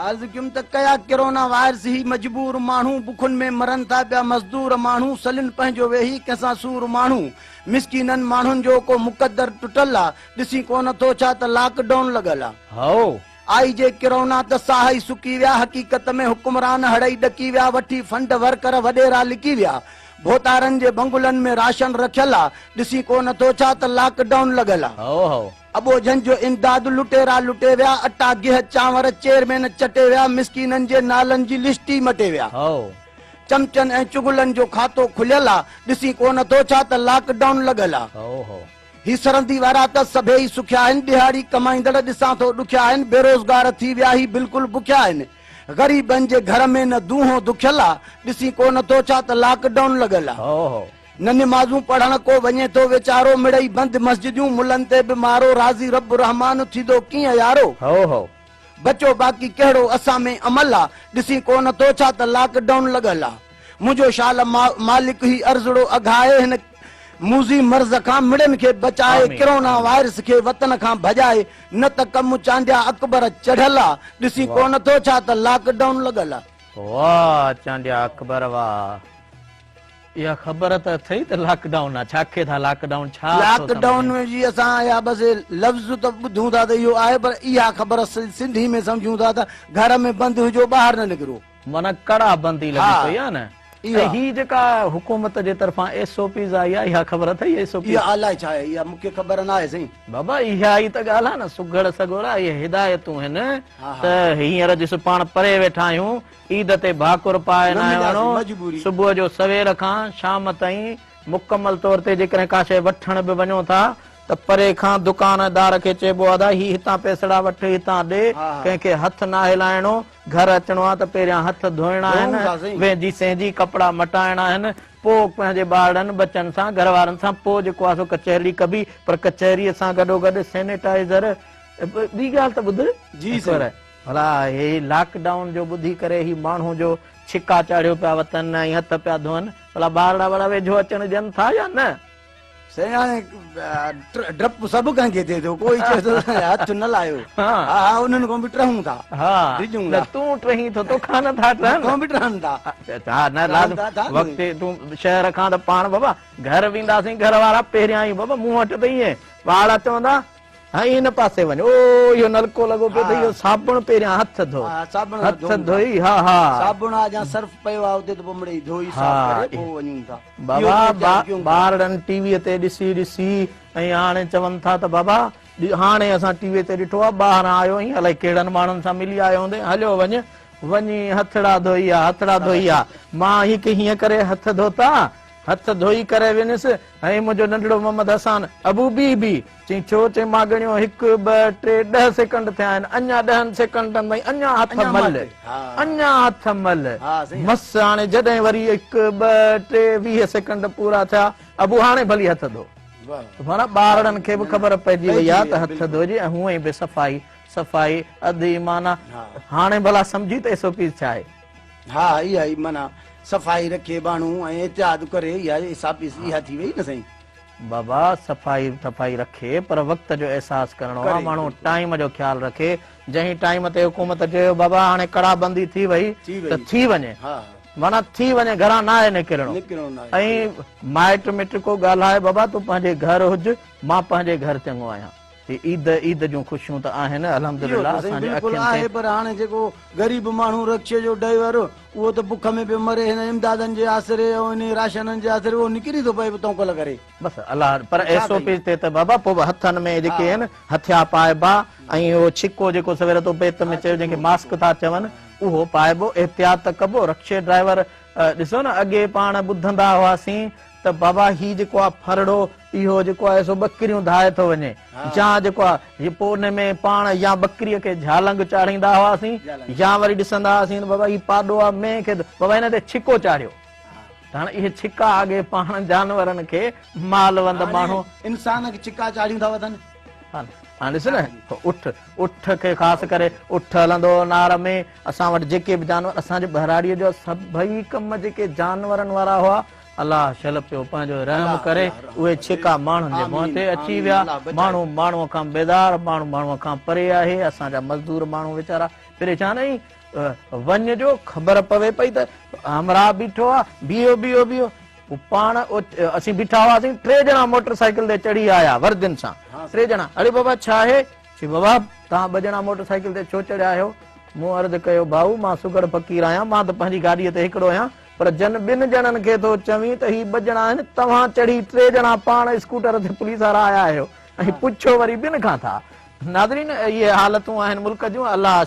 عرض ڪيم ته ڪيا ڪرونا وائرس هي مجبور ماڻهو بکن ۾ مرن ٿا پيا مزدور ماڻهو سلين پنهنجو ويهي ڪنهن سان سور ماڻهو مسڪينن ماڻهن جو ڪو مقدر ٽٽل آ ڏسين ڪونه ٿو ڇا ته لاڪ ڊائون لڳل آ. هائو. آئي جي ڪرونا ته ساهه ئي سڪي ويا حقيقت ۾ حڪمران هڙئي ڏڪي ويا وٺي فنڊ ورڪر وڏيرا لڪي ويا ڀوتارن جي بنگلن ۾ راشن رکيل آ ڏسين ڪونه ٿو ڇا ته لاڪ ڊائون لڳل آ. هائو هائو. اٻوجهن جو امداد لٽيرا لٽي ويا، اٽا گيهه چانور چيئرمين چٽي ويا، مسڪينن جي نالن جي لسٽ ئي مٽي ويا. چمچن ۽ چغلن جو کاتو کليل آ، ڏسين ڪو نه ٿو ڇا ته لاڪ ڊائون لڳل آ. هي سرندي وارا ته سڀيئي سکيا آهن، ڏهاڙي ڪمائيندڙ ڏسان ٿو ڏکيا آهن، بيروزگار ٿي ويا هي بلڪل بکيا آهن، غريبن جي گهر ۾ نه دونهون دکيل آ، ڏسين ڪو نه ٿو ڇا ته لاڪ ڊائون لڳل آ. نه نمازون پڙهڻ ڪو وڃي ٿو ويچارو مڙئي بند مسجديون ملن تي به مارو راضي رب رحمان ٿيندو ڪيئن يارو. هئو هئو. بچو باقي ڪهڙو اسان ۾ عمل آ ڏسين ڪو نه ٿو ڇا ته لاڪ ڊائون لڳل آ منهنجو شال مالڪ هي عرضڙو اگهائي هن موذي مرض کان مڙين کي بچائي آمين ڪرونا آمين. وائرس کي وطن کان ڀڄائي نه ته ڪم چانڊيا اڪبر چڙهيل آ ڏسين ڪو واه. نه ٿو ڇا ته لاڪ ڊائون لڳل آ. واه چانڊيا اڪبر واه. اها خبر ته اٿئي ته لاڪ ڊائون آ، ڇا کي ٿا لاڪ ڊائون ڇا ٿو لاڪ ڊائون سمجهين؟ جي اسان اها بس لفظ ته ٻڌون ٿا ته اهو آهي پر اها خبر سنڌي ۾ سمجهون ٿا ته گهر ۾ بند هجو ٻاهر نه نڪرو. معنيٰ ڪڙا بندي لڳي پئي آ نه. اها. ۽ هي جيڪا حڪومت جي طرفان ايس او پيز آئي آ اها خبر اٿئي ايس او پيز؟ اها الائي ڇا آهي اها مون کي خبر نه آهي سائين. بابا اها ئي ته ڳالهه آ نه سگهڙ سڳورا اهي هدايتون هن ته هينئر ڏس پاڻ پري ويٺا آهيون عيد تي ڀاڪر پائي نه ناهي ملياسين، وڃڻو، مجبوري. صبح جو سوير کان شام تائين مڪمل طور تي جيڪڏهن ڪا شيء وٺڻ به وڃو ٿا ته پري کان دڪاندار کي چئبو آهي ادا هي هتان پئسڙا وٺ هتان ڏي، ڪنهن کي هٿ ناهي لائڻو، گهر اچڻو آهي ته پهريان هٿ ڌوئڻا آهن، ڌوئون ٿا سائين. وهنجي سهنجي ڪپڙا مٽائڻا آهن، پوء پنهنجي ٻارڙن ٻچن سان گهر وارن سان پوء جيڪو آهي سو ڪچهري ڪبي، پر ڪچهريء سان گڏوگڏ سينيٽائيزر، ٻي ڳالهه ته ٻڌ جي سائين. ڀلا هي لاڪ ڊائون جو ٻڌي ڪري هي ماڻهو جو ڇڪا چاڙهيو پيا وتن ۽ هٿ پيا ڌوئن ڀلا ٻارڙا وڙا ويجهو اچڻ ڏين ٿا يا نه؟ سائين هاڻي ڊپ سڀ ڪنهن کي ٿئي ٿو ڪوئي چئي ٿو ته هٿ نه لايو ها ها انهن کان به ٽهون ٿا ها ڊڄون نه ٿا تون ٽهين ٿو توکان نه ٿا ٽهن مون کان به ٽهن ٿا ها نه لازم وقت تون شهر کان ته پاڻ بابا گهر وينداسين گهر وارا پهريان ئي بابا مون وٽ ته ائين ٻارڙا چوندا ۽ هن پاسي وڃ. او اهو نلڪو لڳو پيو اٿئي، اهو صابڻ پهريان هٿ ڌو. هٿ ڌوئي ها ها. صابڻ آ جا سرف پيو آ اتي ته پوء مڙئي ڌوئي صاف ڪري پوء وڃون ٿا. بابا ٻارڙن ٽي وي تي ڏسي ڏسي ۽ هاڻي چون ٿا ته بابا هاڻي اسان ٽي وي تي ڏٺو آ ٻاهران آيو آهين الائي ڪهڙن ماڻهن سان ملي آيو هوندين هليو وڃ وڃي هٿڙا ڌوئي آ هٿڙا ڌوئي آ مان هي هيئن ڪري هٿ ڌوتا هٿ ڌوئي ڪري وينس ۽ منهنجو ننڍڙو محمد حسان ابو بيهه بيهه چيائين ڇو؟ چيائين مان ڳڻيو هڪ، ٻه، ٽي، ڏهه سيڪنڊ ٿيا آهن، اڃا ڏهن سيڪنڊن تائين اڃا هٿ مل، اڃا هٿ مل. مس هاڻي جڏهن وري هڪ، ٻه، ٽي، 20 سيڪنڊ پورا ٿيا، ابو هاڻي ڀلي هٿ ڌو. معنيٰ ٻارڙن کي به خبر پئجي وئي آهي ته هٿ ڌوئجي ۽ هونئن به صفائي، صفائي اڌ ايمان آهي. هاڻي ڀلا سمجهي ته ايس او پيز ڇا آهي؟ ها اها ئي معنيٰ صفائي رکي ماڻهو ۽ احتياط ڪري اها ايس او پيز اها ٿي وئي نه سائين. بابا صفائي ٿفائي رکي پر وقت جو احساس ڪرڻو آ ماڻهو ٽائيم جو خيال رکي جنهن ٽائيم تي حڪومت چيو بابا هاڻي ڪڙا بندي ٿي وئي ته ٿي وڃي معنيٰ ٿي وڃي گهران ناهي نڪرڻو ۽ مائٽ مٽ ڪو ڳالهائي بابا تون پنهنجي گهر هج مان پنهنجي گهر چڱو آهيان هي عيد عيد جون خوشيون ته آهن الحمدلله اسان جي اکين تي. آهي پر هاڻي جيڪو غريب ماڻهو رڪشي جو ڊرائيور اهو ته بک ۾ پيو مري هن امدادن جي آسري ۽ انهي راشنن جي آسري اهو نڪري ٿو پئي توڪل ڪري. بس الله پر ايس او پيز تي ته بابا پوء به هٿن ۾ جيڪي آهن هٿيا پائبا ۽ اهو ڇڪو جيڪو سوير تو بيت ۾ چيو جنهن کي ماسڪ ٿا چون اهو پائبو احتياط ته ڪبو رڪشي ڊرائيور ڏسو نه اڳي پاڻ ٻڌندا هئاسين ته بابا هي جيڪو آ ڦرڙو اهو جيڪو آهي سو ٻڪريون ڌائي ٿو وڃي يا جيڪو آهي پوء ان ۾ پاڻ يا ٻڪريء کي جهالنگ چاڙهيندا هئاسين يا وري ڏسندا هئاسين ته بابا هي پاڏو آهي مينهن کي بابا هن تي ڇڪو چاڙهيو ته هاڻي اهي ڇڪا اڳي پاڻ جانورن کي مال وند ماڻهو انسان کي ڇڪا چاڙهيون ٿا وڌن. هاڻي ڏس نه اٺ اٺ کي خاص ڪري اٺ هلندو هو نار ۾ اسان وٽ جيڪي به جانور اسان جي ٻهراڙيء جا سڀئي ڪم جيڪي جانورن وارا هئا الله شل پيو پنهنجو رحم ڪري اهي ڇڪا ماڻهن جي منهن تي اچي ويا ماڻهو ماڻهوء کان بيزار ماڻهو ماڻهوء کان پري آهي اسان جا مزدور ماڻهو ويچارا پريشان ۽ وڃ جو خبر پوي پئي ته همراهه بيٺو آ، بيهو بيهو بيهو. پوء پاڻ اسين بيٺا هئاسين، ٽي ڄڻا موٽر سائيڪل تي چڙهي آيا وردين سان، ٽي ڄڻا. اڙي بابا ڇا آهي؟ چي بابا توهان ٻه ڄڻا موٽر سائيڪل تي ڇو چڙهيا آهيو؟ مون عرض ڪيو ڀائو مان سگهڙ فقير آهيان، مان ته پنهنجي گاڏيء تي هڪڙو آهيان، پر جن ٻن ڄڻن کي ٿو چوين ته هي ٻه ڄڻا آهن، توهان چڙهي ٽي ڄڻا پاڻ اسڪوٽر تي پوليس وارا آيا آهيو ۽ پڇو وري ٻن کان ٿا. ناظرين اهي حالتون آهن ملڪ جون، الله.